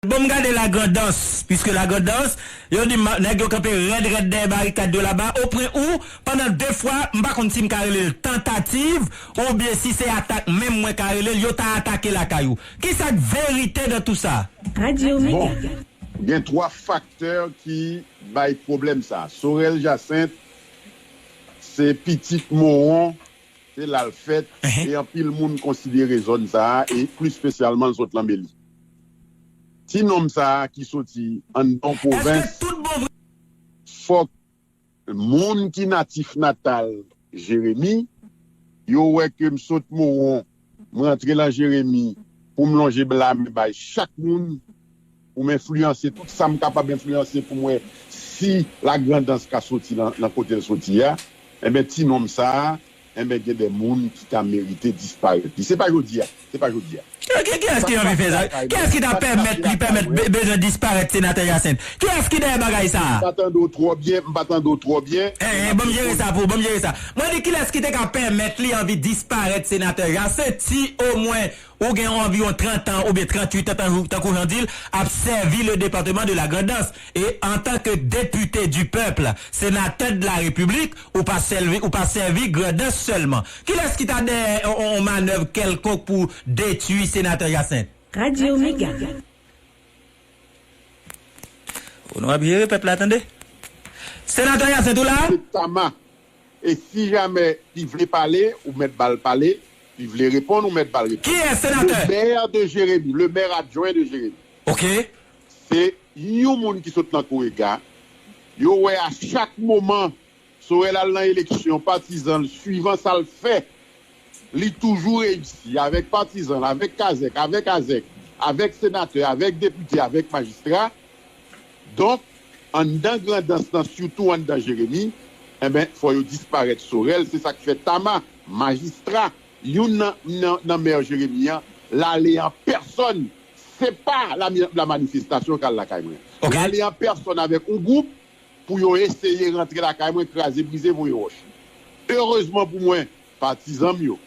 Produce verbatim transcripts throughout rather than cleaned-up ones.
Bon, m gade Lagrandans, piske Lagrandans, yo di ma- nèg yo kanpe rèd rèd dèyè barikad yo laba, opwen ou, pandan de fwa, m pa konn si m ka rele l tantativ, oubyen si se atak menm mwen ka rele l, yo ta atake lakay ou. Kisa k verite nan tou sa? Bon, gen twa faktè ki bay pwoblèm sa. Sorel Jacinthe, se pitit Mowon, se la l fèt, e anpil moun konsidere zòn sa a, e pli espesyalman l sot Lanmeli. Ti nonm sa a ki soti anndan yon pwovens, fòk moun ki natif natal Jeremi, yo wè ke m sot Mowon, m rantre nan Jeremi pou m lonje bra m bay chak moun, pou m enfliyanse tout sa m kapab enfliyanse pou m wè si Lagrandans ka soti nan, nan kote l soti a, enben ti nonm sa a, enben gen de moun ki ta merite disparèt. Li se pa jodi a, se pa jodi a. Ki, ki, kiyès ki anvi fè sa? Kiyès ki ta pèmèt li pèmèt be- bezwen disparèt senatè Jacinthe? Kiyès ki dèyè bagay sa a? M pa tande w twò byen, m pa tande w twò byen. Eh, eh, ban m jere sa pou, ban m jere sa. Mwen di kilès ki te ka pèmèt li anvi disparèt senatè Jacinthe si omwen ou gen anviwon trant an oubyen tranntuit an tankou, tankou jan di l, ap sèvi le département de la Grand'Anse. E antanke député du peuple, sénateur de la République, ou pa sèvi, ou pa sèvi Grandans sèlman. Kilès ki ta dèyè yon, yon, yon manèv kèlkonk pou detwi senatè Jacinthe? Radio Mega. Onorab jere pèp la tande. Senatè Jacinthe ou la? Se Tama. E si jamè li vle pale, ou mèt ba l pale, li vle reponn, ou mèt ba l reponn. Kiyès senatè? Le maire de Jérémie, le maire adjoint de Jérémie. Ok. Se yon moun ki sot nan Korega. Yo wè a chak moman Sorel al nan eleksyon, patizan l, swivan sa l fè, li toujou reyisi avèk patizan l, avèk kazèk, avèk azèk, avèk senatè, avèk depite, avèk majistra. Donk, anndan Grandans lan, sitou anndan Jeremi, enben, fò yo disparèt Sorel. Se sa k fè Tama, majistra, youn nan, nan, nan mè Jeremi an, l ale an pèsòn. Se pa la, la manifestasyon k al lakay mwen. L ale an pèsòn avèk yon gwoup pou yo eseye rantre lakay mwen, kraze, brize, voye wòch. Erezman pou mwen, patizan m yo,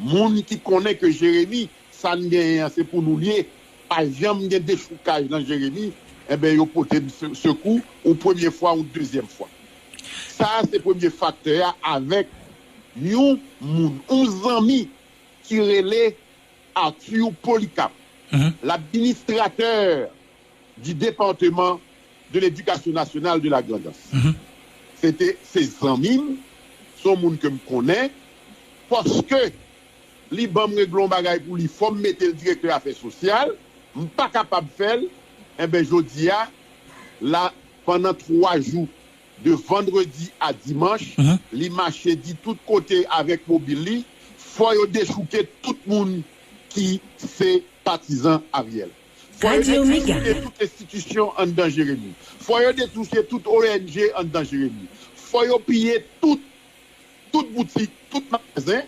moun ki konnen ke Jeremi, sa n genyen an, se pou nou l ye, pa janm gen dechoukaj nan Jeremi, enben, yo pote m se- sekou, ou premye fwa, ou dezyèm fwa. Sa a, se premye faktè a avèk yon moun, yon zanmi ki rele Arthur Polycarpe, l'administrateur du département de l'éducation nationale de la Grand'Anse. Se te, se zanmi m, se yon moun ke m konnen, paske li ban m regle yon bagay pou li, fò m mete l direktè afè sosyal, m pa kapab fè l, enben, jodi a, la, pandan twa jou, de vandredi a dimanch, li mache di tout kote avèk mobil li, fò yo dechouke tout moun ki se patizan Ariel. Fò yo dechouke tout enstitisyon anndan Jeremi. Fò yo dechouke tout O N G anndan Jeremi. Fò yo piye tout, tout boutik, tout magazen.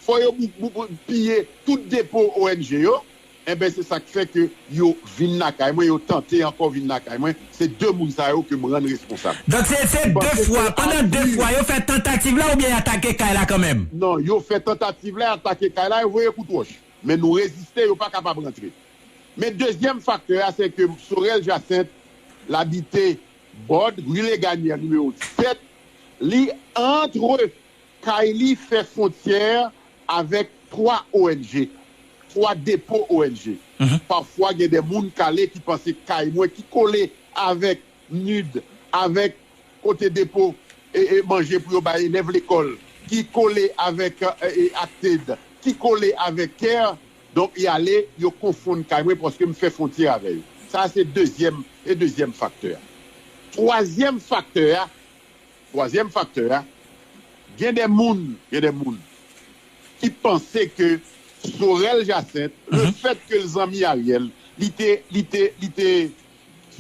Fò yo bou- bou- bou- piye tout depo O N G yo. Enben, se sa k fè ke yo vin lakay mwen, yo tante ankò vin lakay mwen. Se de moun sa yo ke m rann responsab. Donk, se, se de fwa, pandan de fwa, yo fè tantativ la oubyen y atake kay la kanmenm? Non, yo fè tantativ la, y atake kay la, yo voye kout wòch. Men nou reziste, yo pa kapab rantre. Men dezyèm faktè a, se ke Sorel Jacinthe, l abite Bòd, ri Leganyè, nimewo disèt, li antre kay li fè fwontyè avèk twa O N G, twa depo O N G. Pafwa, gen de moun k ale ki panse kay mwen ki kole avèk nud, avèk kote depo e, e manje pou yo bay elèv lekòl, ki kole avèk e, e, Acted, ki kole avèk Care. Donk, y ale, yo konfonn kay mwen paske m fè fwontyè avè yo. Sa a se dezyèm, e dezyèm faktè a. Twazyèm faktè a, twazyèm faktè a, gen de moun, gen de moun ki panse ke Sorel Jacinthe, le fèt ke l zanmi Ariel, li te, li te, li te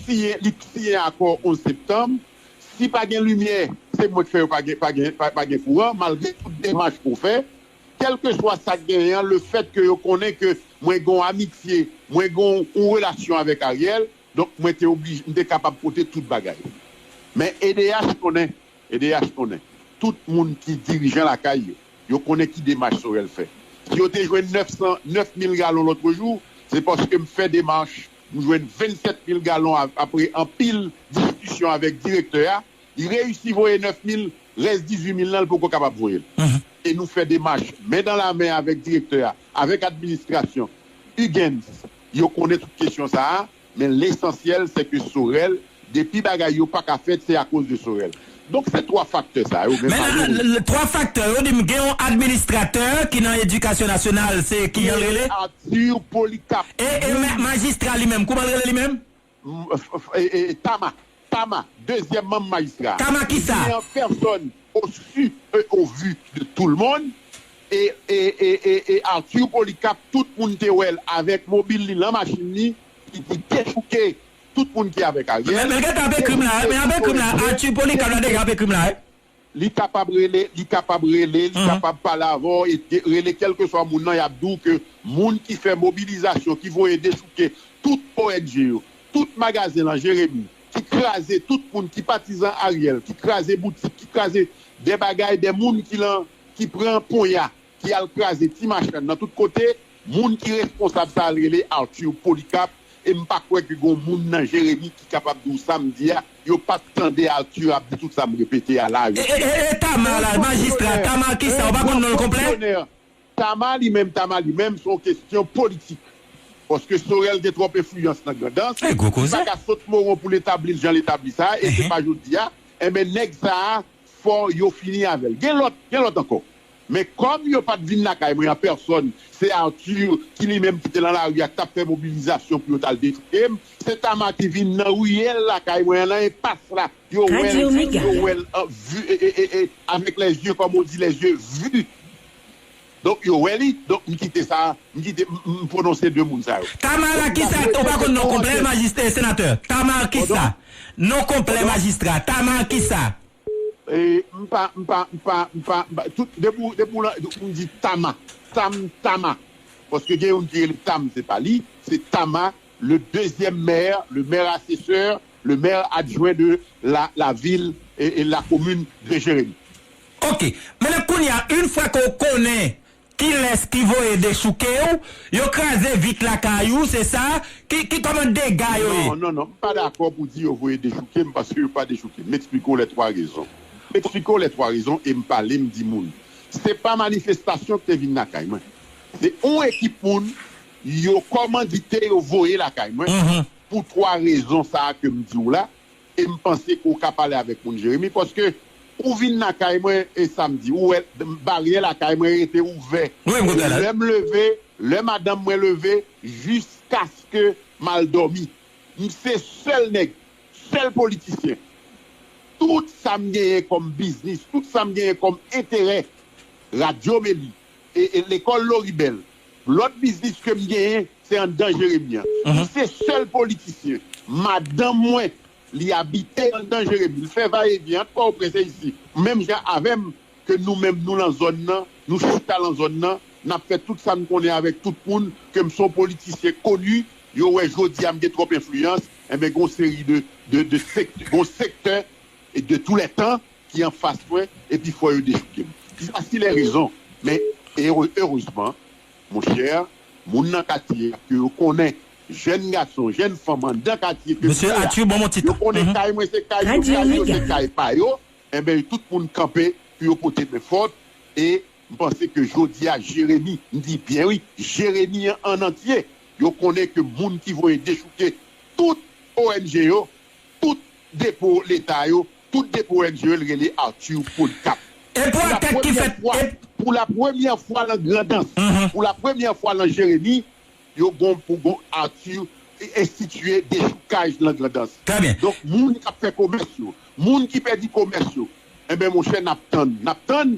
siyen, li siyen akò onz septanm, si pa gen limyè, se mwen k fè yo pa gen, pa gen, pa, pa gen kouran, malgre tout demach ke w fè, kèlkeswa sa k genyen an, le fèt ke yo konnen ke mwen gen yon amitye, mwen gen yon, yon relasyon avèk Ariel, donk mwen te oblije, m te kapab pote tout bagay. Men E D H konnen, E D H konnen, tout moun ki dirijan lakay yo, yo konnen ki demach Sorel fè. Si yo te jwenn nèf san, nèf mil galon lòt jou, se paske m fè demach nou jwenn vennsèt mil galon ap- apre anpil diskisyon avèk direktè a. Li reyisi voye nèf mil, rès dizuit mil lan, li poko kapab voye l. E nou fè demach men nan lamen avèk direktè a, avèk administrasyon. Hugens, yo konnen tout kesyon sa a, men lesansyèl, se ke Sorèl, depi bagay yo pa ka fèt, se akoz de Sorèl. Donk, se twa faktè sa yo, men Men pa nan, yo. l- l- twa faktè yo di m gen yon administratè ki nan edikasyon nasyonal, se ki jan l rele? Arthur Polycarpe. E, e ma- majistra li menm, kouman l rele li menm? M- f- f- e- e- Tama. Tama, dezyèm manm majistra. Tama kisa? Li an pèsòn, au su et au vu de tout le monde. E, e, e, e, e Arthur Polycarpe, tout moun te wè l avèk mobil li, lan machin li, ki, ki dechouke tout moun ki avèk Ariel. Men, men gentan ap ekri m la, men ap ekri m la, Arthur Polycarpe la deja ap ekri m la, wi. Li kapab rele, li kapab rele, li kapab pale avè w, e de- rele kèlkeswa moun nan, y ap di w ke moun ki fè mobilizasyon, ki voye dechouke tout O N G yo, tout magazen lan Jeremi, ki kraze tout moun, ki patizan Ariel, ki kraze boutik, ki kraze de bagay, de moun ki lan, ki pran ponya, ki al kraze ti machann nan tout kote, moun ki responsab sa a rele Arthur Polycarpe, e m pa kwè ke gon moun nan Jeremi ki kapab di w sa m di a, yo pa t tande Arthur ap di tout sa m repete a la. E, e, e, e Tama la, majistra, Tama kisa, ou pa konn non l konplè? Tama li menm, Tama li menm, se yon kesyon politik. Paske Sorel gen twòp enfliyans nan Grandans. Li pa ka sot Moron pou l etabli l jan l etabli sa a, e se pa jodi a. Enben, nèg sa a, fò yo fini avè l. Gen lòt, gen lòt ankò. Men kòm yo pa t vin lakay mwen an pèsòn, se Arthur ki li menm ki te nan lari a, k t ap fè mobilizasyon pou yo t al dechouke m. Se Tama ki vin nan riyèl lakay mwen an, nan enpas la. Yo wè l, yo wè l, euh, vu, e, e, e, e, avec les yeux, comme on dit, les yeux vus. Donk, yo wè li, donk, m kite sa, m kite, m, m pwononse de moun sa yo. Tama la, kisa, ou pa konn non konplè majistra, senatè? Tama kisa? Non konplè majistra, Tama kisa? E, m pa, m pa, m pa, m pa, m pa, tout, depi w, depi w lan, m di Tama, Tam, Tama. Paske gen youn ki rele Tam, se pa li, se Tama, le deuxième maire, le maire assesseur, le maire adjoint de la, la ville et, et la commune de Jérémie. Ok. Men kounye a, yon fwa ke w konnen kilès ki voye dechouke w, yo kraze vit lakay ou, se sa? Ki, ki kòman dega yo ye? Non, non, non, m pa dakò pou di yo voye dechouke m paske yo pa dechouke m. M eksplike w les trois raisons. M eksplike w les trois raisons e m pale, m di moun. Se pa manifestasyon ki te vin lakay mwen. Se yon ekip moun, yo kòmandite, yo voye lakay mwen. Pou twa rezon sa a ke m di w la, e m panse ke w ka pale avèk moun Jeremi, paske ou vin lakay mwen e samdi, ou wè baryè lakay mwen rete ouvè. Wi, m kontan la. Lè m leve, lè madanm mwen leve, jiskaske m al dòmi. M se sèl nèg, sèl politisyen. Tout sa m genyen kòm biznis, tout sa m genyen kòm enterè, Radyo Meli, e, e lekòl Loribèl, lòt biznis ke m genyen, se anndan Jeremi an. M se sèl politisyen. Madanm mwen, li abite anndan Jeremi. Li fè vayevyen ant Pòtoprens e isi. Menm jan avè m, ke nou menm nou lan zòn nan, nou chita lan zòn nan, n ap fè tout sa n konnen avèk tout moun, ke m se yon politisyen koni, yo wè jodi a m gen twòp enfliyans, enben, gon seri de, de, de sèk-, gon sektè e de tous les temps ki anfas mwen, epi fò yo dechouke m. Voici les raisons. Men, ere-, erezman, monchè, moun nan katye a ke yo konnen, jèn gason, jèn fanm anndan katye ke m ye a, yo konnen kay mwen se kay yo, kay yo se kay pa yo, enben, tout moun kanpe pou yo pote men fòt, e m panse ke jodi a, Jeremi, m di byen wi, Jeremi an, an antye, yo konnen ke moun ki voye dechouke tout O N G yo, tout depo Leta yo, tout depo O N G yo, l rele Arthur Polycarpe. E pou atak ki fèt, pou la premyè fwa lan Grandans, pou la premyè fwa lan Jeremi, yo gon pou gon Arthur enstitiye dechoukaj lan Grandans. Trè byen. Donk, moun k ap fè komès yo, moun ki pèdi komès yo, enben, monchè, n ap tann, n ap tann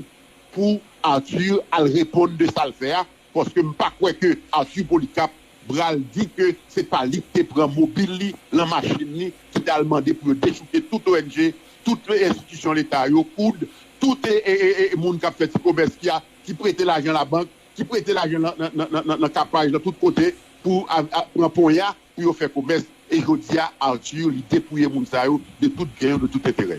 pou Arthur al reponn de sa l fè a, paske m pa kwè ke Arthur Polycarpe pral di ke se pa li ki te pran mobil li, lan machin li, ki t al mande pou yo dechouke tout O N G, tout enstitisyon Leta yo, koud, tout e, e, e, e, moun k ap fè ti komès ki a, ki prete lajan labank, ki prete lajan nan, nan, nan, nan, nan, nan kapaj, nan tout kote, pou a, a, pran ponya, pou yo fè komès E jodi a, Arthur, li depouye moun sa yo de tout byen yo, de tout enterè.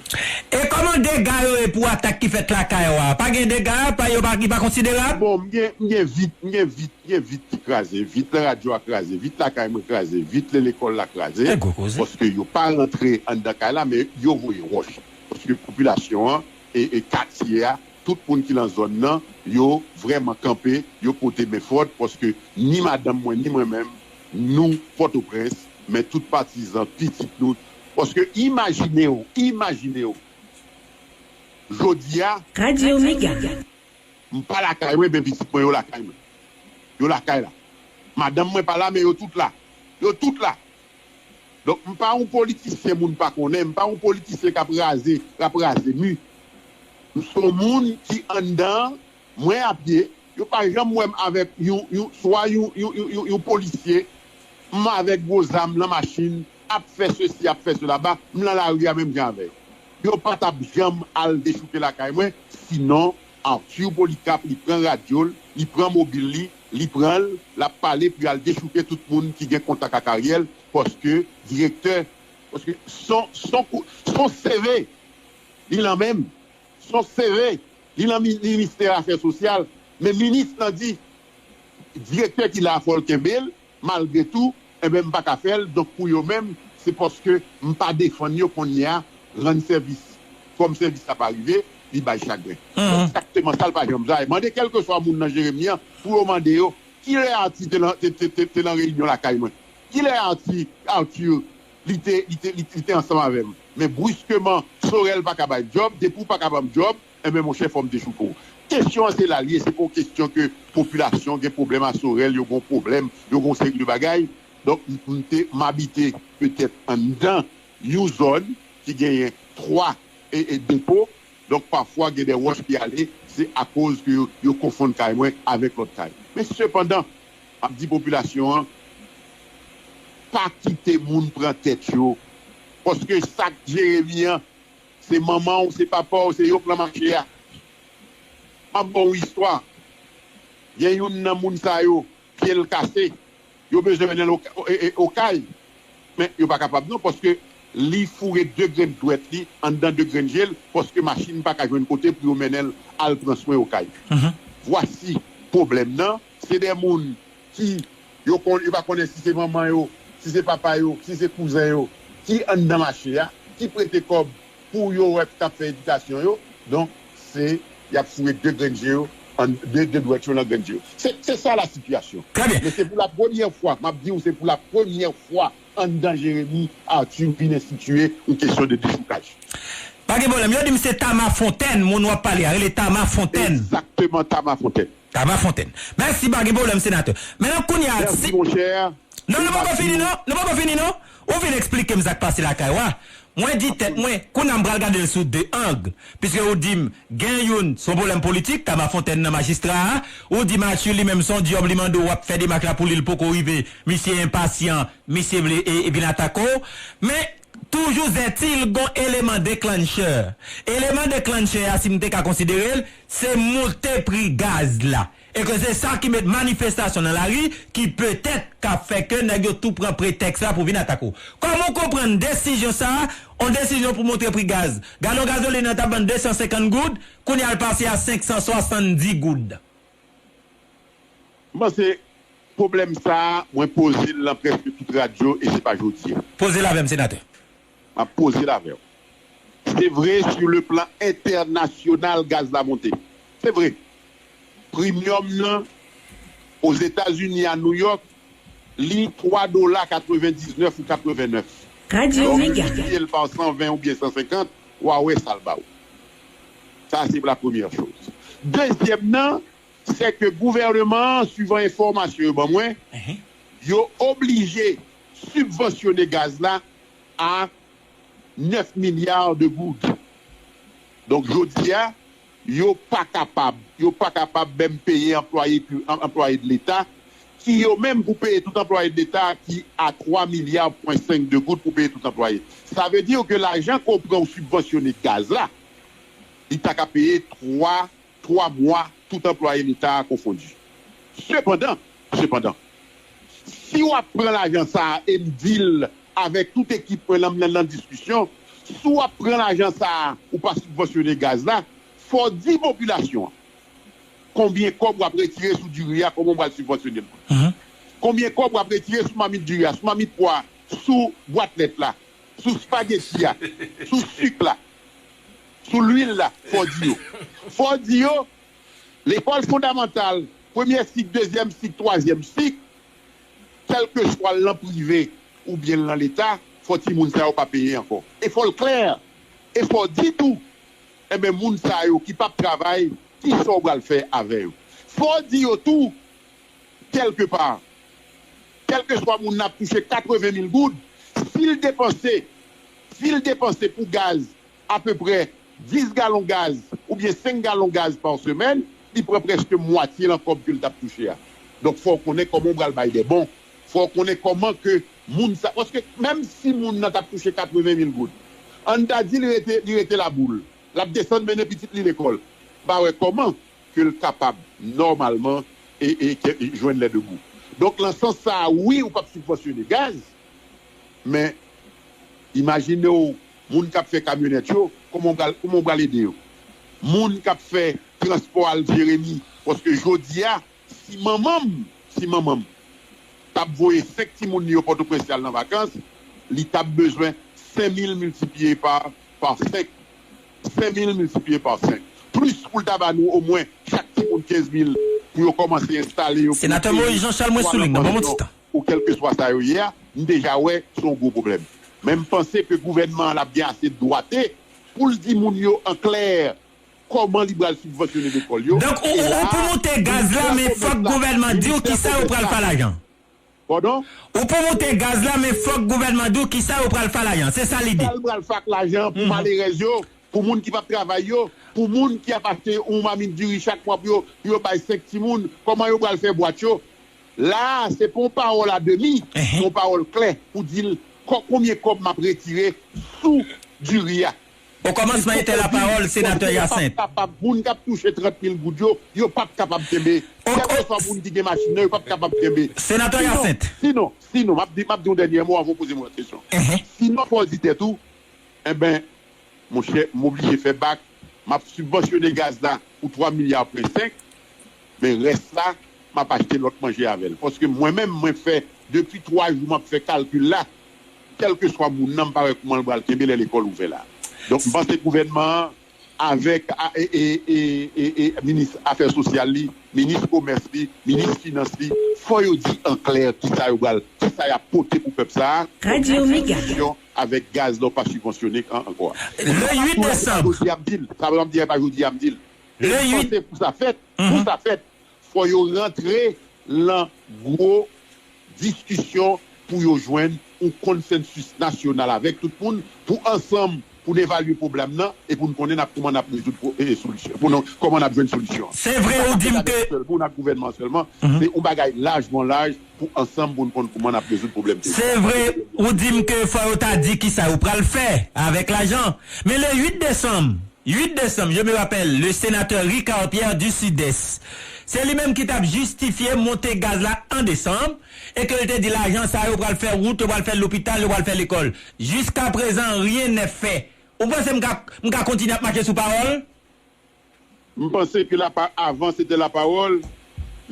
E kòman dega yo ye pou atak ki fèt lakay ou a? Pa gen dega, pa, yo pa, li pa konsiderab? Bon, m gen, m gen vit, m gen vit, m gen vit ki kraze, vit la radyo a kraze, vit lakay mwen kraze, vit le lekòl la kraze, paske yo pa rantre anndan kay la, men yo voye wòch. Paske popilasyon an e, e katye a, tout moun ki nan zòn nan, yo vrèman kanpe, yo pote men fòt, paske ni madanm mwen, ni mwen menm, nou Pòtoprens, men tout patizan, pitit nou. Paske imajine w, imajine w, jodi a, Radyo Mega. M pa lakay mwen, men pitit mwen yo lakay mwen. Yo lakay la. Madanm mwen pa la, men yo tout la. Yo tout la. Donk, m pa yon politisyen moun pa konnen, m pa yon politisyen k ap raze, k ap raze mi. M se yon moun ki anndan, mwen apye, yo pa janm wè m avèk yon, yon, swa yon, yon, yon, yon, yon polisye, m avèk gwo zam nan machin, ap fè sesi, ap fè sela, ba, m nan lari a menm jan avè yo. Yo pa t ap janm al dechouke lakay mwen, sinon Arthur Polycarpe, li pran radyo l, li pran mobil li, li pran l, l ap pale pou y al dechouke tout moun ki gen kontak ak Ariel, paske direktè, paske son, son, son C V, li lan menm, son C V, li lan mi-, ministè afè sosyal, men minis lan di, direktè ki la a, fò l kenbe l, malgre tou, enben, m pa ka fè l. Donk, pou yo menm, se paske m pa defann yo kounye a, rann sèvis. Kòm sèvis la pa rive, li bay chagren. Egzakteman sa l pa janm fè. Mande kèlkeswa moun nan Jeremi an, pou yo mande yo, kilè Arthur te lan, te, te, te, te lan reyinyon lakay mwen? Kilè Arthur, Arthur, li te, li te, li, li te ansanm avè m? Men briskeman, Sorel pa ka bay djòb, depi w pa ka ban m djòb, enben, monchè, fò m dechouke w. Kesyon an se la l ye, se pa yon kesyon ke popilasyon gen pwoblèm a Sorel, yo gen yon pwoblèm, yo gen yon seri de bagay. Donk, m, m te, m abite petèt anndan yon zòn ki genyen twa e, e depo. Donk, pafwa, gen de wòch ki ale, se akoz ke yo, yo konfonn kay mwen avèk lòt kay. Men sepandan, m ap di popilasyon an, pa kite moun pran tèt yo. Paske sa k Jeremi an, se manman w, se papa w, se yo k nan mache a. M ap ba w istwa. Gen youn nan moun sa yo, pye l kase. Yo bezwen mennen l o-, e, e, Okay. Men yo pa kapab non, paske li foure de grenn dwèt li anndan de grenn je l, paske machin pa ka jwenn kote pou yo mennen l al pran swen Okay. Vwasi pwoblèm nan. Se de moun ki yo kon-, yo pa konnen si se manman yo, si se papa yo, si se kouzen yo, ki anndan mache a, ki prete kòb pou yo wè k ap fè edikasyon yo. Donk, se, y ap foure de grenn je yo, an, de, de dwèt yo nan grenn je yo. Se, se sa la sitiyasyon. Trè byen. Men se pou la premyè fwa, m ap di w, se pou la premyè fwa anndan Jeremi, Arthur vin enstitiye yon kesyon de dechoukaj. Pa gen pwoblèm. Yo di m se Tama Fontaine, moun w ap pale a, rele Tama Fontaine. Egzakteman, Tama Fontaine. Tama Fontaine. Mèsi, pa gen pwoblèm, senatè. Men nan kounye a, si... Mèsi, monchè. Non, nou poko fini, non. Nou poko fini, non. Ou vin eksplike m sa k pase lakay ou a. Mwen di tèt mwen, kounye a m pral gade l sou de ang. Piske ou di m, gen youn, se yon pwoblèm politik, Tama Fontaine nan majistra a. Ou di m Arthur li menm, se yon djòb li mande w, w ap fè demach la pou li, l poko rive. Misye enpasyan, misye vle, e, e vin atake w. Men, toujou zètil gon eleman deklanchè. Eleman deklanchè a, si m te ka konsidere l, se monte pri gaz la. E ke se sa ki met manifestasyon nan lari, ki petèt ka fè ke nèg yo tou pran pretèks la pou vin atake w. Kòman w konprann desizyon sa a, yon desizyon pou monte pri gaz? Galon gazolin nan t ap vann de san senkant goud, kounye a l pase a senk san swasanndis goud. M panse pwoblèm sa a, mwen poze l nan prèske tout radyo e se pa jodi a. Poze l avè m, senatè. M ap poze l avè w. Se vre, sur le plan international, gaz la monte. Se vre. Premium nan, Ozetazini, a New York, li twa dola katrevendiznèf ou katrevenèf. Radyo Mega. Donk, divize l pa san ven oubyen san senkant, w a wè sa l ba w. Sa, se la premyè choz. Dezyèm nan, se ke gouvènman an, suivan enfòmasyon yo ban mwen, yo oblije sibvansyone gaz la a nèf milya de goud. Donk, jodi a, yo pa kapab, yo pa kapab menm peye anplwaye pi-, an-, anplwaye de Leta, ki yo menm pou peye tout anplwaye de Leta ki a twa milya pwen senk de goud pou peye tout anplwaye. Sa vle di ke lajan ke w pran w sibvansyone gaz la, li ta ka peye twa, twa mwa tout anplwaye Leta a konfondi. Sepandan, sepandan, si w ap pran lajan sa a e m di l avèk tout ekip mwen lan, m nan, nan diskisyon, si w ap pran lajan sa a, ou pa sibvansyone gaz la, fò w di popilasyon an konbyen kòb w ap retire sou diri a, kòman w pral sibvansyone l. Konbyen kòb w ap retire sou mamit diri a, sou mamit pwa, sou bwat lèt la, sou spageti a, sou sik la, sou lwil la, fò w di yo. Fò w di yo, lekòl fondamantal, premye sik, dezyèm sik, twazyèm sik, kèlkeswa l nan prive oubyen l nan Leta, fò timoun sa yo pa peye ankò. E fò l klè. E fò w di tou, enben, moun sa yo ki p ap travay, kisa w pral fè avè yo? Fò w di yo tou, kèlkepa, kèlkeswa moun nan ap touche katreven mil goud, si l depanse, si l depanse pou gaz apeprè dis galon gaz oubyen senk galon gaz pa semèn, li pran prèske mwatye nan kòb ke l t ap touche a. Donk, fò w konnen kòman w pral bay dè bon. Fò w konnen kòman ke moun sa, paske menm si moun nan t ap touche katreven mil goud, ann ta di li rete, li rete Laboul, l ap desann mennen pitit li lekòl, m pa wè kòman ke l kapab nòmalman e, e, ke, e jwenn lè de gou. Donk, nan sans sa a, wi, ou p ap sibvansyone gaz, men imajine w, moun k ap fè kamyonèt yo, kòman w pral, kòman w pral ede yo? Moun k ap fè transpò al Jeremi, paske jodi a, si manman m, si manman m t ap voye senk timoun li yo Pòtoprens y al nan vakans, li t ap bezwen senk mil miltipliye pa, pa senk. Senk mil miltipliye pa senk. Plis pou l ta ba nou omwen chak timoun kenz mil pou yo kòmanse enstale yo pou yo peye, swa nan pansyon, ou kèlkeswa sa yo ye a, m deja wè se yon gwo pwoblèm. Men m panse ke gouvènman an ap gen ase dwate pou l di moun yo an klè kòman li pral sibvansyone lekòl yo. Donk, ou, ou, ou pou moute gaz la, men fòk gouvènman di w kisa yo pral fè lajan. Padon? Ou pou moute gaz la, men fòk gouvènman di w kisa yo pral fè lajan. Se sa li di. Sa l pral fè ak lajan pou malerèz yo, pou moun ki p ap travay yo, pou moun ki ap achte yon mamit diri chak mwa pou yo, pou yo bay senk timoun, kòman yo pral fè bwat yo? La a, se pa yon pawòl a demi, se yon pawòl klè pou di l kò-, konbyen kòb m ap retire sou diri a. Okòmansman, e te lapawòl, senatè Yasent. Moun k ap touche trant mil goud yo, yo p ap kapab kenbe. Kèlkeswa moun ki gen machin nan, yo p ap kapab kenbe. Senatè Yasent. Sinon, sinon, sinon, m ap di, m ap di yon dènyè mo anvan w poze m yon lòt kesyon. Sinon, fò w di tèt ou, enben, monchè, m oblije fè bak, m ap sibvansyone gaz la pou twa milya pwen senk, men rès la, m ap achte lòt manje avè l. Paske mwen menm, mwen fè, depi twa jou, m ap fè kalkil la, kèlkeswa moun nan, m pa wè kòman l pral kenbe lè lekòl ouvè la. Donk, m panse gouvènman an, avèk a, e, e, e, e, e, minis afè sosyal li, minis komès li, minis finans li, fò yo di an klè kisa yo pral, kisa y ap pote pou pèp sa a, kòm kontribisyon avèk gaz la w pa sibvansyone an, ankò a. Le uit desanm. Sa pa jodi a m di l, sa pa jodi a m di l. E m panse pou sa fèt, pou sa fèt, fò yo rantre lan gwo diskisyon pou yo jwenn yon konsansis nasyonal avèk tout moun, pou ansanm, pou n evalye pwoblèm nan e pou n konnen n ap, kòman n ap rezoud pwo-, e, solisyon, pou nou, kòman n ap jwenn solisyon an. Se vre, ou di m ke sèl pou n ak gouvènman an sèlman, se yon bagay lajman laj pou ansanm pou n konn kòman n ap rezoud pwoblèm peyi a. Se vre, ou di m ke fò yo ta di kisa yo pral fè avèk lajan. Men le uit desanm, uit desanm, je me rappelle, le sénateur Ricard Pierre du Sud-Est, se li menm ki t ap jistifye monte gaz la an desanm, e ke l te di lajan sa yo pral fè wout, yo pral fè lopital, yo pral fè lekòl. Jiskaprezan, rien n'est fait. Ou panse m ka, m ka kontinye ap mache sou pawòl? M panse ke la pa-, avan se te lapawòl,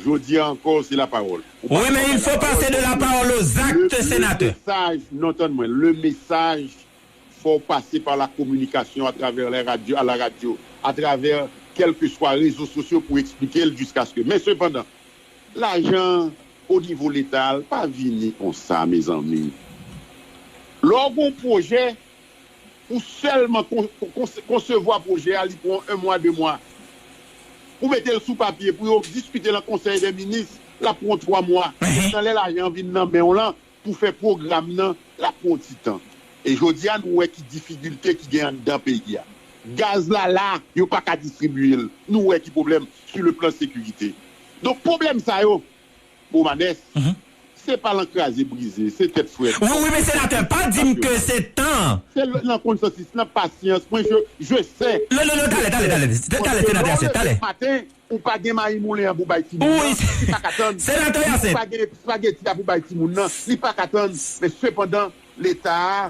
jodi a ankò se lapawòl. Ou pa kapab bay lapawòl. Wi, men il faut passer de la parole aux actes, sénateur. Le message, non, tann mwen, le message, fò w pase pa la kominikasyon atravè la radyo, a la radyo, atravè kèlkeswa rezo sosyo pou eksplike l jiskaske. Men sepandan, lajan o nivo Leta a, l pa vini konsa, mezanmi. Lè w gen yon pwojè, pou sèlman kon-, kon-, konsevwa pwojè a, li pran yon mwa, de mwa. Pou mete l sou papye, pou yo diskite l an konsèy dè minis, l ap pran twa mwa. Nan lè lajan an vin nan men w lan, pou fè pwogram nan, l ap pran yon ti tan. E jodi a, nou wè ki difikilte ki gen anndan peyi a. Gaz la la, yo pa ka distribiye l. Nou wè ki pwoblèm sou le plan sekirite. Donk, pwoblèm sa yo, Romanes, se pa lan kraze brize, se tèt frèt. Wi, wi, men senatè, pa di m ke se tan. Se l-, lan konsansis, lan pasyans. Mwen, je, je sais. Non, non, non, talè, talè, talè, talè, senatè Yasent, talè. Maten, ou pa gen mayi moulen an pou bay timoun nan, li pa ka tann. Senatè Yasent. Ou pa gen espageti a pou bay timoun nan, li pa ka tann. Men sepandan, Leta a,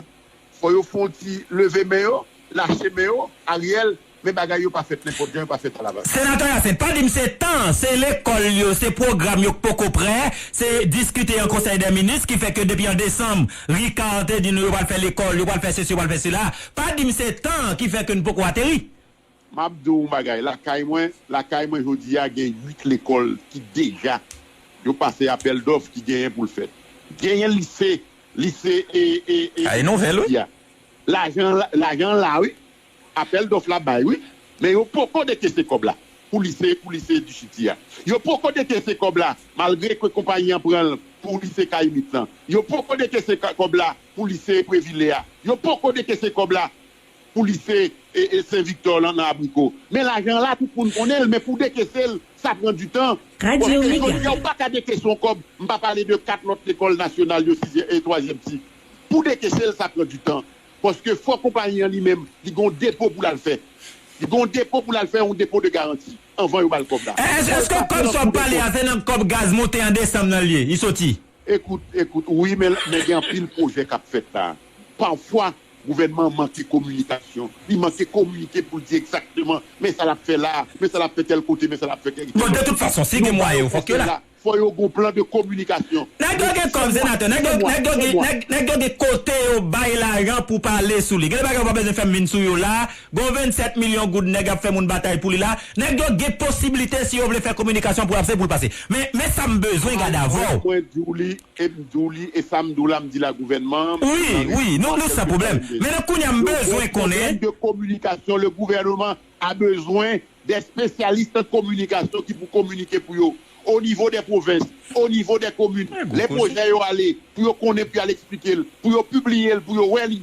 fò yo fè yon ti leve men yo, lache men yo, Ariel, men bagay yo pa fèt nenpòt jan, yo pa fèt alavans. Senatè Hyacinthe, pa di m se tan, se lekòl yo, se pwogram yo k poko prè, se diskite an konsèy dè minis ki fè ke depi an desanm, Ricard te di nou yo pral fè lekòl, yo pral fè sesi, yo pral fè sela. Pa di m se tan ki fè ke n poko ateri. M ap di w yon bagay, lakay mwen, lakay mwen jodi a gen uit lekòl ki deja yo pase apèl dòf ki genyen pou l fèt. Genyen lise, lise e, e, e, Ay nouvèl, wi. Lajan, lajan la, wi. Apèl dòf la bay, wi. Men yo poko dekese kòb la pou lise, pou lise Dichiti a. Yo poko dekese kòb la, malgre ke konpayi an pran l pou lise Kayimit lan. Yo poko dekese ka- kòb la pou lise Previle a. Yo poko dekese kòb la pou lise e, e Sen Viktò lan nan Abriko. Men lajan an la, tout moun konnen l, men pou dekese l, sa pran ditan. Paske jodi a, ou pa ka dekese yon kòb, m pa pale de kat lòt lekòl nasyonal yo, sizyèm e twazyèm sik. Pou dekese l, sa pran ditan. Paske fò konpayi an li menm, li gen yon depo pou l al fè. Li gen yon depo pou l al fè, yon depo de garanti, anvan yo ba l kòb la. Èske kòb sa w ap pale a, se nan kòb gaz monte an desanm nan l ye, li soti? Ekout, ekout, wi, men, men gen anpil pwojè k ap fèt la. Pafwa, gouvènman an manke kominikasyon. Li manke kominike pou l di egzakteman, men sa l ap fè la, men sa l ap fè tèl kote, men sa l ap fè tèl kote. Bon, de tout fason, si gen mwayen yo, fòk yo la. Fò yo gon plan de kominikasyon. Nèg yo gen kòb, senatè, nèg yo, nèg yo gen, nèg, nèg yo gen kote yo bay lajan pou pale sou li. Gen de bagay yo pa bezwen fè m vin sou yo la. Gon vennsèt milyon goud nèg ap fè moun batay pou li la. Nèg yo gen posiblite si yo vle fè kominikasyon pou ap se pou l pase. Men, men sa m bezwen gade avè w. Mwen di w li, e m di w li, e sa m di w la, m di la gouvènman an, wi, wi, nou, nou san pwoblèm. Men nan kounye a m bezwen konnen. Pwoblèm de kominikasyon, le gouvernement a besoin des spécialistes en communication ki pou kominike pou yo, au niveau des provinces, au niveau des communes. Lè pwojè yo ale, pou yo konnen, pou y al eksplike l, pou yo pibliye l, pou yo wè li.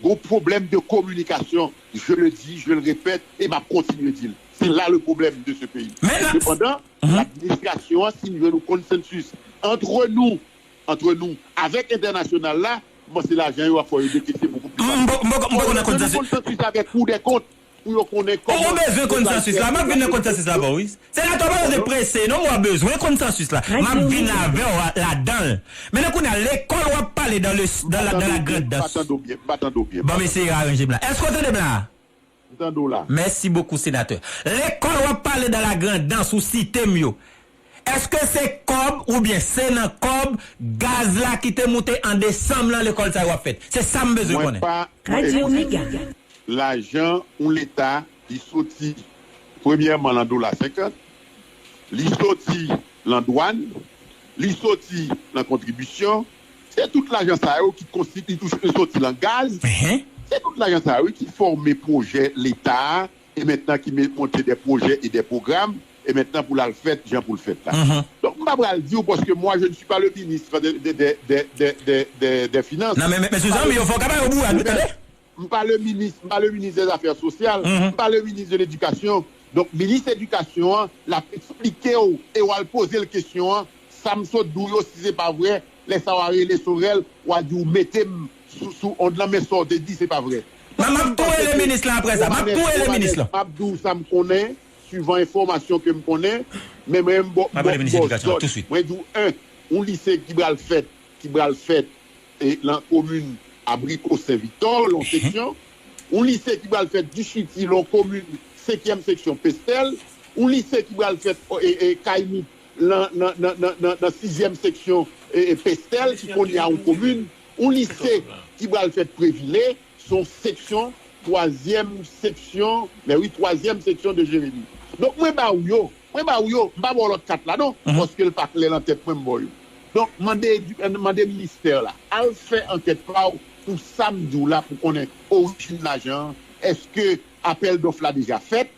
Gon pwoblèm de kominikasyon, je le dis, je le répète, e m ap kontinye di l. Se la le problème de ce pays. Sepandan, ladministrasyon an, si n jwenn yon konsansis entre nous, entre nous, avèk entènasyonal la, m panse lajan yo ap fò yo dekese bokou pli fasil. M poko nan konsansis avèk Cour des comptes pou yo konnen kòman. Ou bezwen konsansis la, m ap vin nan konsansis la ba w, wi. Senatè, w pa bezwen prese, non, w bezwen konsansis la. M ap vin avè w ladan l. Men nan kounye a, lekòl w ap pale dans le, dans la, dans la grande danse. M pa tande w byen, m pa tande w byen. Ban m eseye aranje m la. Èske w tande m la? M tande w la. Mèsi bokou, senatè. Lekòl w ap pale dans la grande danse, ou site m yo. Èske se kòb oubyen se nan kòb gaz la ki te moute an desanm lan lekòl sa yo ap fèt? Se sa m bezwen konnen. Mwen pa, mwen, ekoute, lajan yon leta, li soti, premyèman, nan dola senkant, li soti nan dwàn, li soti nan kontribisyon. Se tout lajan sa yo ki konstitye, li touche, li soti nan gaz. Se tout lajan sa yo ki fòme pwojè leta a, e mentnan ki me- monte de pwojè e de pwogram, e mentnan pou l al fèt jan pou l fèt la. Donk, m pa pral di w, paske moi, je ne suis pas le ministre de, de, de, de, de, de, de, de finance. Non, men, men, men, sou zanmi yo, fò w ka ba yo bourad, wi, tande. M pa le minis, m pa le minis dè zafè sosyal, m pa le minis de ledikasyon. Donk, minis edikasyon an, l ap eksplike w e w al poze l kesyon an, sa m sot di w yo, si se pa vre, lè sa w a rele Sorel, w a di w mete m sou, sou ond lan, men sa w te di, se pa vre. Donk, m ap tou rele minis la apre sa, m ap tou rele minis la. M ap di w sa m konnen, suivan enfòmasyon ke m konnen, men mwen, m ba, ba, ba w zòd. Mwen di w, en, yon lise ki pral fèt, ki pral fèt e, lan komin Abriko Sen Viktò, lan seksyon. Yon lise ki pral fèt Dichiti, lan komin senkyèm seksyon Pestèl. Yon lise ki pral fèt, e, e, Kayimit, lan, nan, nan, nan, nan, nan sizyèm seksyon, e, e, Pestèl, ki kounye a yon komin. Yon lise ki pral fèt Previle, se yon seksyon, twazyèm seksyon, men wi, twazyèm seksyon de Jeremi. Donk, mwen ba w yo, mwen ba w yo, m pa ba w lòt kat la non, paske l pa klè nan tèt mwen, m ba w yo. Donk, mande, mande ministè la, al fè ankèt pa w pou sa m di w la, pou konnen orijin lajan an, èske apèl dòf la deja fèt,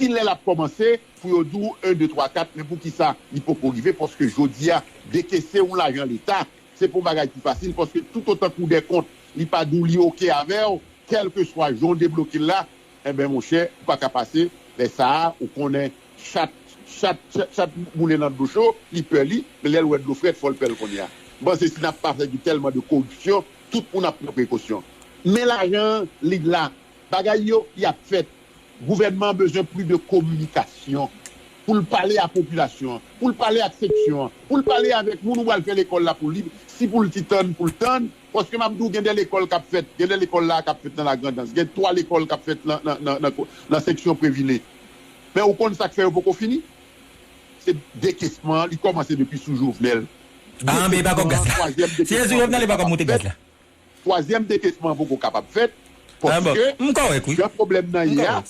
kilè l ap kòmanse, pou yo di w en, de, twa, kat, men poukisa li poko rive, paske jodi a, dekese yon lajan leta, se pa yon bagay ki fasil, paske toutotan Kou dè kont, li pa di w li oke avè w, kèlkeswa jan w debloke l la, enben, monchè, ou pa ka pase. Lè sa a, ou konnen chat, chat, chat, chat moule nan dlo cho, li pè li, men lè l wè dlo frèt, fò l pè l kounye a. M panse si n ap pa fè gen tèlman de koripsyon, tout moun ap pran prekosyon. Men lajan an, li la. Bagay yo, y ap fèt. Gouvènman an bezwen plis de kominikasyon. pou l pale a popilasyon an, pou l pale ak seksyon an, pou l pale avèk moun ou pral fè lekòl la pou li, si pou l ti tann, pou l tann, paske m ap di w gen de lekòl k ap fèt, gen de lekòl la k ap fèt nan Lagrandans, gen twa lekòl k ap fèt nan, nan, nan, nan, nan seksyon Previle. Men ou konn sa k fè yo poko fini? Se dekesman an, li kòmanse depi sou Jovenel. Ah, men e pa kòb gaz la. Si e sou Jovenel, e pa kòb moute gaz la. Twazyèm dekesman an poko kapab fèt, paske jan pwoblèm nan ye a,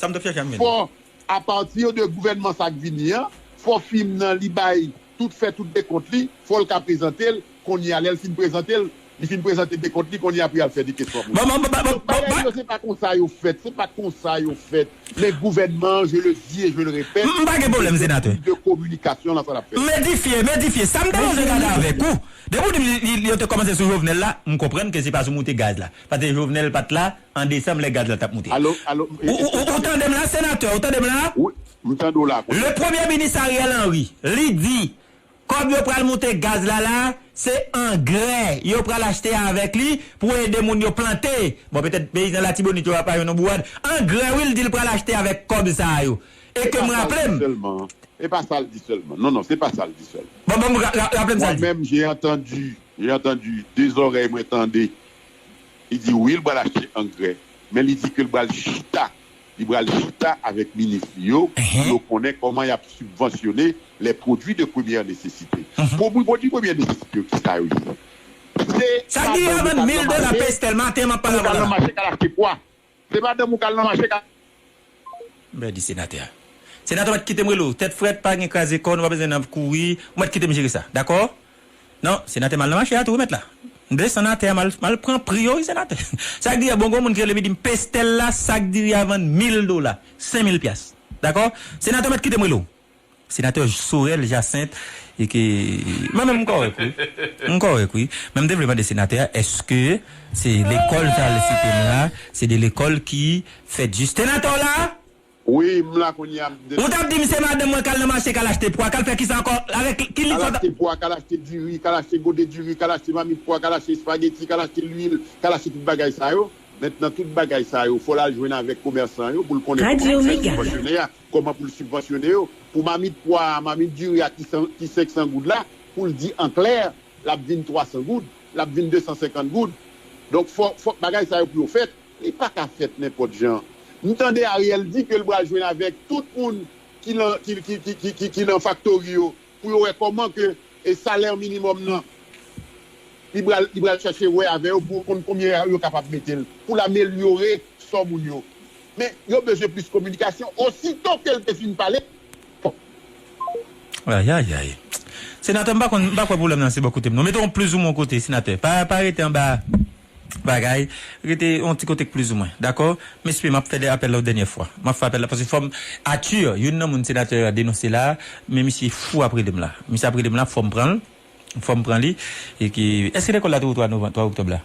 fò, apati de gouvènman sa k vini an, fò fim nan li bay tout, fè tout dekont li, fò l ka prezante l, kounye a lè l fin prezante l, li fin prezante dekont li, kounye a pou y al fè dekesman pou li. Donk bagay yo se pa konsa yo fèt, se pa konsa yo fèt. Men gouvènman an, je le dis et je le répète, m pa gen pwoblèm, senatè, de kominikasyon nan sa l ap fè. M edifye, m edifye. Sa m te bezwen gade avèk ou, depi w di m li, li, yo te kòmanse sou Jovenel la, m konprann ke se pa sou moute gaz la. Paske Jovenel pa t la an desanm lè gaz la t ap moute. Alo, alo, ou, ou, ou, ou tande m la, senatè, ou tande m la? Wi, m tande w la. Le premye minis Ariel Henry, li di, kòb yo pral moute gaz la la, se angrè yo pral achte avèk li pou ede moun yo plante. Bon, petèt peyizan Latibonit yo pa jwenn yon bourad. Angrè, wi, l di l pral achte avèk kòb sa yo. E ke m raple m. E pa sa l di sèlman. Non, non, se pa sa l di sèlman. Bon, bon, ra-, ra-, raple m sa l di. Moi-même, j'ai entendu, j'ai entendu, de zòrèy mwen tande. Li di wi, l pral achte angrè. Men li di ke l pral chita. Li pral chita avèk minis li yo, pou yo konnen kòman y ap sibvansyone les produits de première nécessité. Pwodui, pwodui premyè nesesite yo, ki sa yo ye? Se sa ki madanm ou vann ka al mil nan dola mache, pestèl maten, m ap pale avè w la. Ou ka al nan mache, ka al achte pwa. Se madanm ou ka al nan mache, ka M pèdi senatè a. Senatè, ou mèt kite m rele w. Tèt frèt, pa gen kraze kò, nou pa bezwen nan kouri. Ou mèt kite m jere sa, dakò? Non, senatè m al nan mache a tou, ou mèt la. M desann atè a, m al, m al pran pri yo, wi, senatè. Sa k di a, bon, gon moun ki rele m, li di m, pestèl la, sak diri a vann mil dola, senk mil pyas. Dakò? Senatè, ou mèt kite m rele w. Senatè Sorel Jacinthe, e ke, mwen menm m kòrèk, wi. M kòrèk, wi. Men m te vle mande senatè a, èske se lekòl sa l site m la, se de lekòl ki fèt jis. Senatè w la? Wi, m la kounye a, m de- Ou t ap di m se madanm mwen k al nan mache, k al achte pwa, k al fè kisa ankò? Avèk ki lit sa? K al achte pwa, k al achte diri, k al achte gode diri, k al achte mamit pwa, k al achte espageti, k al achte lwil, k al achte tout bagay sa yo. Mentnan, tout bagay sa yo, fò l al jwenn avèk komèsan yo pou l konnen kòman pou l sibvansyone a, kòman pou l sibvansyone yo. Pou mamit pwa a, mamit diri a ki san, ki senk san goud la, pou l di an klè, l ap vin twa san goud, l ap vin de san senkant goud. Donk, fò, fòk bagay sa yo pou yo fèt. Li pa ka fèt nenpòt jan. M tande Ariel di ke l pral jwenn avèk tout moun ki nan, ki, ki, ki, ki, ki, ki nan faktori yo pou yo wè kòman ke, e, salè minimòm nan, li pral, li pral chèche wè avè yo pou yo konn konbyen yo kapab mete l, pou l amelyore sò moun yo. Men, yo bezwen plis kominikasyon. Osito ke l te fin pale, Ay, ay, ay. Senatè, m pa konn, m pa kwè pwoblèm nan se bò kote m non. Mete yon plizoumwen kote, senatè. Pa, pa rete anba bagay. Rete yon ti kote k plizoumwen. Dakò? M espere m ap fè de apèl la yon dènyè fwa. M ap fè apèl la paske fò m, Arthur, youn nan moun senatè a denonse la, men misye fou ap rele m la. Misye ap rele m la, fò m pran l. Fò m pran li. E ki, èske lekòl la te ouvri twa novanm, twa oktòb la?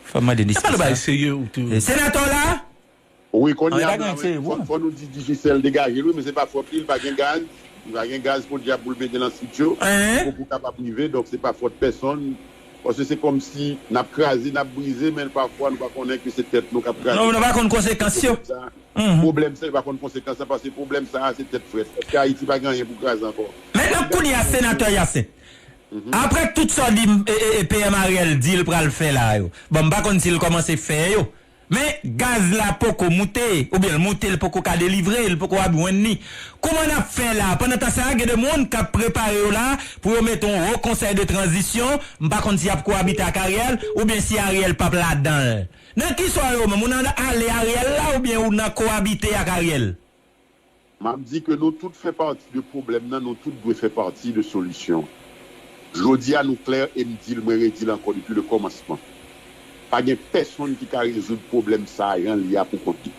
Fò m mande li. Se pa yon bagay serye ou tou. Senatè w la? Wi, kounye a, fò, fò nou di Digicel degaje l, wi, men se pa fòt li, li pa gen gaz, li pa gen gaz podyab pou l mete nan strityo, pou, pou kapab rive, donk se pa fòt pèsonn, paske se kòmsi n ap kraze, n ap brize, men pafwa nou pa konnen ke se tèt nou k ap kraze. Non, nou pa konn konsekans yo. Pwoblèm sa, pwoblèm sa, yo pa konn konsekans lan, paske pwoblèm sa a, se tèt frèt. Èske Ayiti pa gen anyen pou kraze ankò? Mentnan, kounye a, senatè Hyacinthe, apre tout sa w di m, e, e, e, P M Ariel di l pral fè la yo, bon, m pa konn si l kòmanse fè yo. Men, gaz la poko moute, oubyen l moute, l poko ka delivre, l poko ap jwenn li. Kòman n ap fè la? Pandan tan sa a, gen de moun k ap prepare yo la pou yo mete yon wo konsèy de tranzisyon. M pa konn si y ap kowabite ak Ariel, oubyen si Ariel p ap ladan l. Nan ki swa yo menm? Moun nan ale Ariel la, oubyen ou nan kowabite ak Ariel? M ap di ke nou tout fè pati de pwoblèm nan, nou tout dwe fè pati de solisyon. Jodi a, nou klè e m di l, mwen redi l ankò depi le kòmansman. Pa gen pèsonn ki ka rezoud pwoblèm sa a jan l ye a pou kont li.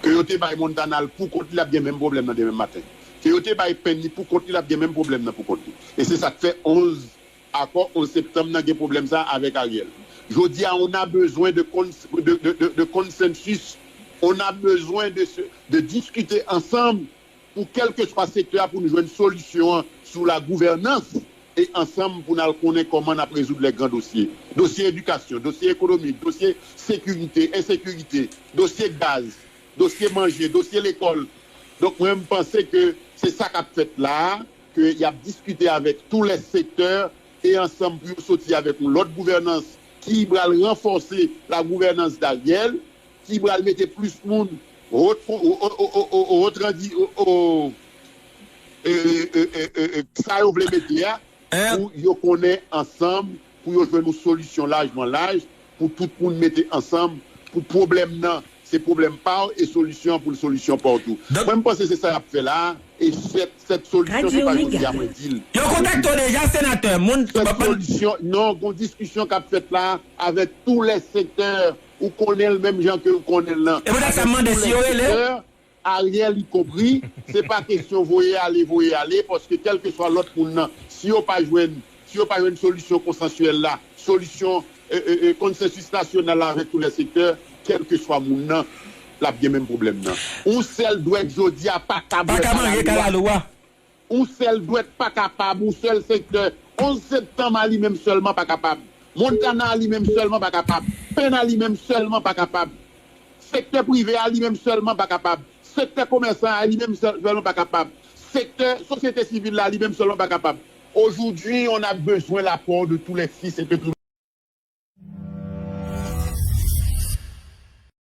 Ke yo te bay Montana l pou kont li, l ap gen menm pwoblèm nan demen maten. Ke yo te bay Penn li pou kont li, l ap gen menm pwoblèm nan pou kont li. E se sa k fè onz akò onz septanm nan gen pwoblèm sa a avèk Ariel. Jodi a, on a bezwen de, de, de, de, de consensus, on a bezwen de, se, de diskite ansanm pou kèlkeswa sektè a pou nou jwenn solisyon an sou la gouvènans e ansanm pou n al konnen kòman n ap rezoud lè gran dosye. Dosye edikasyon, dosye ekonomik, dosye sekirite, ensekirite, dosye gaz, dosye manje, dosye lekòl. Donk, mwen, m panse ke Se sa k ap fèt la a, ke y ap diskite avèk tou lè sektè e ansanm pou yo soti avèk yon lòt gouvènans ki pral ranfòse la gouvènans Daniel, ki pral mete plis moun otrandi sa yo vle mete a, pou yo konnen ansanm, pou yo jwenn yon solisyon lajman laj, pou tout moun mete ansanm, pou pwoblèm nan, se pwoblèm pa w, e solisyon an pou l solisyon pa w tou. Mwen, m panse se sa y ap fè la a, e sèt, sèt solisyon, se pa jodi a mwen di l. Yo kontakte w deja, senatè? Sèt solisyon, non, gon diskisyon k ap fèt la a avèk tou lè sektè, ou konnen l menm jan ke ou konnen l nan. E poutèt sa m mande si yo rele w. Ariel y compris, se pa kesyon voye ale, voye ale, paske kèlkeswa lòt moun nan, si yo pa jwenn, si yo pa jwenn solisyon konsansyèl la, solisyon, e, e, e, konsensis nasyonal la avèk tou lè sektè, kèlkeswa moun nan, l ap gen menm pwoblèm nan. Yon sèl dwèt jodi a pa ka bwè kalalou a. Yon sèl dwèt pa kapab, yon sèl sektè. Onz septanm a li menm sèlman pa kapab. Montana a li menm sèlman pa kapab. Penn a li menm sèlman pa kapab. Sektè prive a li menm sèlman pa kapab. Sektè komèsan a li menm sèlman pa kapab. Sektè sosyete sivil la li menm sèlman pa kapab. Aujourd'hui, on a besoin l'apport de tous les fils et de tous